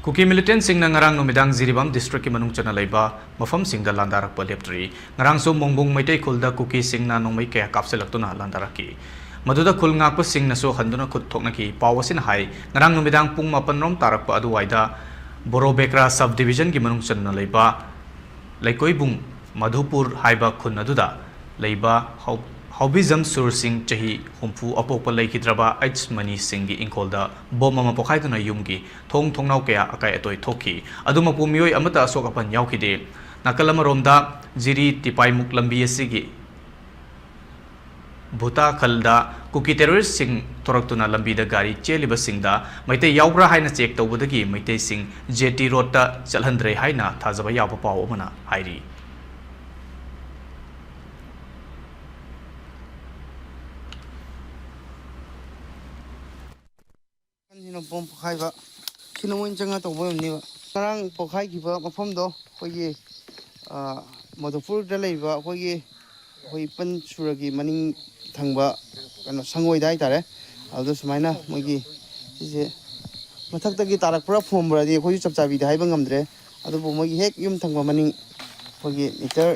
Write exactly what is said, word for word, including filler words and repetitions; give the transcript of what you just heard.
ꯀꯨꯀꯤ ꯃꯤꯂꯤꯇꯦꯟꯁꯤꯡꯅ ꯉꯔꯥꯡ ꯅꯨꯃꯤꯗꯥꯡ ꯖꯤꯔꯤꯕꯥꯝ ꯗꯤꯁꯇ꯭ꯔꯤꯛꯀꯤ ꯃꯅꯨꯡ ꯆꯟꯅ ꯂꯩꯕ ꯃꯐꯝꯁꯤꯡꯗ ꯂꯥꯟꯗꯥꯔꯛꯄ ꯂꯦꯞꯇ꯭ꯔꯤ꯫ ꯉꯔꯥꯡꯁꯨ ꯃꯣꯡꯕꯨꯡ ꯃꯩꯇꯩ ꯈꯨꯜꯗ ꯀꯨꯀꯤꯁꯤꯡꯅ ꯅꯣꯡꯃꯩ ꯀꯌꯥ ꯀꯥꯞꯁꯤꯜꯂꯛꯇꯨꯅ ꯂꯥꯟꯗꯥꯔꯛꯈꯤ꯫ ꯃꯗꯨꯗ ꯈꯨꯜ ꯉꯥꯛꯄꯁꯤꯡꯅꯁꯨ ꯍꯟꯗꯨꯅ ꯈꯨꯠ ꯊꯣꯛꯅꯈꯤ꯫ ꯄꯥꯎ ꯑꯁꯤꯅ ꯍꯥꯏ, ꯉꯔꯥꯡ ꯅꯨꯃꯤꯗꯥꯡ ꯄꯨꯡ ꯃꯥꯄꯟ ꯔꯣꯝ ꯇꯥꯔꯛꯄ ꯑꯗꯨꯋꯥꯏꯗ ꯕꯣꯔꯣꯕꯦꯀ꯭ꯔꯥ ꯁꯕ ꯗꯤꯕꯤꯖꯟꯒꯤ ꯃꯅꯨꯡ ꯆꯟꯅ ꯂꯩꯕ ꯂꯩꯀꯣꯏꯕꯨꯡ ꯃꯙꯨꯄꯨꯔ ꯍꯥꯏꯕ ꯈꯨꯟ ꯑꯗꯨꯗ ꯂꯩꯕ ꯍꯥꯎ-, ꯍꯥꯎꯕꯤꯖꯝ ꯁꯨꯔ ꯁꯤꯡ, ꯆꯍꯤ ꯍꯨꯝꯐꯨ, ꯑꯄꯣꯛꯄ ꯂꯩꯈꯤꯗ꯭ꯔꯕ ꯑꯩꯆ ꯃꯅꯤ ꯁꯤꯡꯒꯤ ꯏꯪꯈꯣꯜꯗ ꯕꯣꯝ ꯑꯃ ꯄꯣꯈꯥꯏꯗꯨꯅ ꯌꯨꯝꯒꯤ ꯊꯣꯡ ꯊꯣꯡꯅꯥꯎ ꯀꯌꯥ ꯑꯀꯥꯏ ꯑꯇꯣꯏ ꯊꯣꯛꯈꯤ꯫ ꯑꯗꯨꯃꯛꯄꯨ ꯃꯤꯑꯣꯏ ꯑꯃꯠꯇ ꯑꯁꯣꯛ ꯑꯄꯟ ꯌꯥꯎꯈꯤꯗꯦ꯫ ꯅꯥꯀꯜ ꯑꯃꯔꯣꯝꯗ ꯖꯤꯔꯤ ꯇꯤꯄꯥꯏꯃꯨꯛ ꯂꯝꯕꯤ ꯑꯁꯤꯒꯤ ꯚꯨꯇꯥꯈꯜꯗ ꯀꯨꯀꯤ ꯇꯦꯔꯣꯔꯤꯁ꯭ꯠꯁꯤꯡ ꯊꯣꯔꯛꯇꯨꯅ ꯂꯝꯕꯤꯗ ꯒꯥꯔꯤ ꯆꯦꯜꯂꯤꯕꯁꯤꯡꯗ ꯃꯩꯇꯩ ꯌꯥꯎꯕ꯭ꯔꯥ ꯍꯥꯏꯅ ꯆꯦꯛ ꯇꯧꯕꯗꯒꯤ ꯃꯩꯇꯩꯁꯤꯡ ꯖꯦ ꯇꯤ ꯔꯣꯗꯇ ꯆꯠꯍꯟꯗ꯭ꯔꯦ ꯍꯥꯏꯅ ꯊꯥꯖꯕ ꯌꯥꯕ ꯄꯥꯎ ꯑꯃꯅ ꯍꯥꯏꯔꯤ꯫ ꯁꯤꯅ ꯕꯣꯝ ꯄꯣꯈꯥꯏꯕ꯫ ꯁꯤꯅ ꯃꯣꯏꯅ ꯆꯪꯉ ꯇꯧꯕ ꯑꯣꯏꯔꯝꯅꯦꯕ꯫ ꯉꯔꯥꯡ ꯄꯣꯈꯥꯏꯈꯤꯕ ꯃꯐꯝꯗꯣ ꯑꯩꯈꯣꯏꯒꯤ, ꯑ, ꯃꯙꯨꯄꯨꯔꯗ ꯂꯩꯕ ꯑꯩꯈꯣꯏꯒꯤ, ꯑꯩꯈꯣꯏ ꯄꯟ ꯁꯨꯔꯒꯤ ꯃꯅꯤꯡ ꯊꯪꯕ ꯀꯩꯅꯣ ꯁꯪꯒꯣꯏꯗ ꯍꯥꯏꯇꯥꯔꯦ꯫ ꯑꯗꯨꯗ ꯁꯨꯃꯥꯏꯅ ꯃꯣꯏꯒꯤ ꯁꯤꯁꯦ ꯃꯊꯛꯇꯒꯤ ꯇꯥꯔꯛꯄ꯭ꯔꯥ ꯐꯣꯝꯕ꯭ꯔꯥꯗꯤ ꯑꯩꯈꯣꯏꯁꯨ ꯆꯞ ꯆꯥꯕꯤꯗꯤ ꯍꯥꯏꯕ ꯉꯝꯗ꯭ꯔꯦ꯫ ꯑꯗꯨꯕꯨ ꯃꯣꯏꯒꯤ ꯍꯦꯛ ꯌꯨꯝ ꯊꯪꯕ ꯃꯅꯤꯡ ꯑꯩꯈꯣꯏꯒꯤ ꯃꯤꯇꯔ